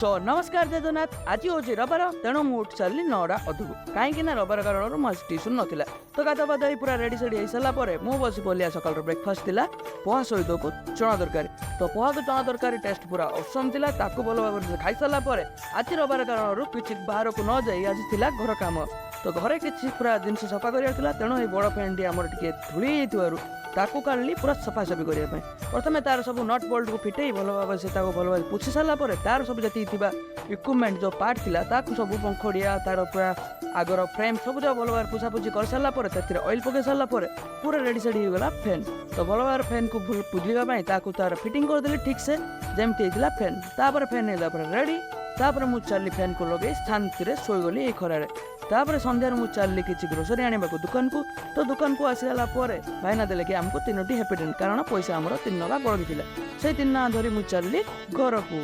ତ ନମସ୍କାର, ଜୟ ଜଗନ୍ନାଥ। ଆଜି ହେଉଛି ରବିବାର, ତେଣୁ ମୁଁ ଉଠି ସାରିଲି 9ଟା ଅଧକୁ, କାହିଁକି ନା ରବିବାର କାରଣରୁ ମୋ ଆଜି ଟ୍ୟୁସନ୍ ନଥିଲା। ତ ଗାଧା ପାଧା ହେଇ ପୁରା ରେଡ଼ି ସେଡ଼ି ହେଇସାରିଲା ପରେ ମୁଁ ବସି ପଡ଼ିଲି। ସକାଳର ବ୍ରେକଫାଷ୍ଟ ଥିଲା ପୋହା ସହିତକୁ ଚଣା ତରକାରୀ। ତ ପୋହାକୁ ଚଣା ତରକାରୀ ଟେଷ୍ଟ ପୁରା ଅସମ୍ ଥିଲା। ତାକୁ ଭଲ ଭାବରେ ଖାଇସାରିଲା ପରେ ଆଜି ରବିବାର କାରଣରୁ କିଛି ବାହାରକୁ ନ ଯାଇ ଆଜି ଥିଲା ଘର କାମ। ତ ଘରେ କିଛି ପୁରା ଜିନିଷ ସଫା କରିବାର ଥିଲା। ତେଣୁ ଏଇ ବଡ଼ ଫ୍ୟାନ୍ଟି ଆମର ଟିକେ ଧୂଳି ହେଇଯାଇଥିବାରୁ ତାକୁ କାଢ଼ିଲି ପୁରା ସଫାସଫି କରିବା ପାଇଁ। ପ୍ରଥମେ ତାର ସବୁ ନଟ୍ ବୋଲ୍ଟକୁ ଫିଟେଇ ଭଲ ଭାବରେ ସେ ତାକୁ ଭଲ ଭାବରେ ପୋଛି ସାରିଲା ପରେ ତାର ସବୁ ଯେତିକି ଥିବା ଇକ୍ୱିପମେଣ୍ଟ, ଯେଉଁ ପାର୍ଟ ଥିଲା, ତାକୁ ସବୁ ପଙ୍ଖଡ଼ିଆ, ତାର ପୁରା ଆଗର ଫ୍ରେମ୍ ସବୁ ଯାକ ଭଲ ଭାବରେ ପୋଛାପୋଛି କରିସାରିଲା ପରେ, ସେଥିରେ ଅଏଲ୍ ପକାଇ ସାରିଲା ପରେ ପୁରା ରେଡ଼ି ସେଡ଼ି ହେଇଗଲା ଫ୍ୟାନ୍। ତ ଭଲ ଭାବରେ ଫ୍ୟାନ୍କୁ ବୁଝିବା ପାଇଁ ତାକୁ ତାର ଫିଟିଂ କରିଦେଲି ଠିକ୍ସେ, ଯେମିତି ହେଇଥିଲା ଫ୍ୟାନ୍। ତାପରେ ଫ୍ୟାନ୍ ହେଲା ପରେ ରେଡ଼ି। ତାପରେ ମୁଁ ଚାଲିଲି ଫ୍ୟାନ୍କୁ ଲଗେଇ ଶାନ୍ତିରେ ଶୋଇଗଲି ଏଇ ଖରାରେ। ତାପରେ ସନ୍ଧ୍ୟାରେ ମୁଁ ଚାଲିଲି କିଛି ଗ୍ରୋସରୀ ଆଣିବାକୁ ଦୋକାନକୁ। ତ ଦୋକାନକୁ ଆସିଗଲା ପରେ ଭାଇନା ଦେଲେ କି ଆମକୁ ତିନୋଟି ହ୍ୟାପିଡେଣ୍ଟ, କାରଣ ପଇସା ଆମର 3 ଟଙ୍କା ବଳକି ଥିଲା। ସେଇ 3 ଟଙ୍କା ଧରି ମୁଁ ଚାଲିଲି ଘରକୁ।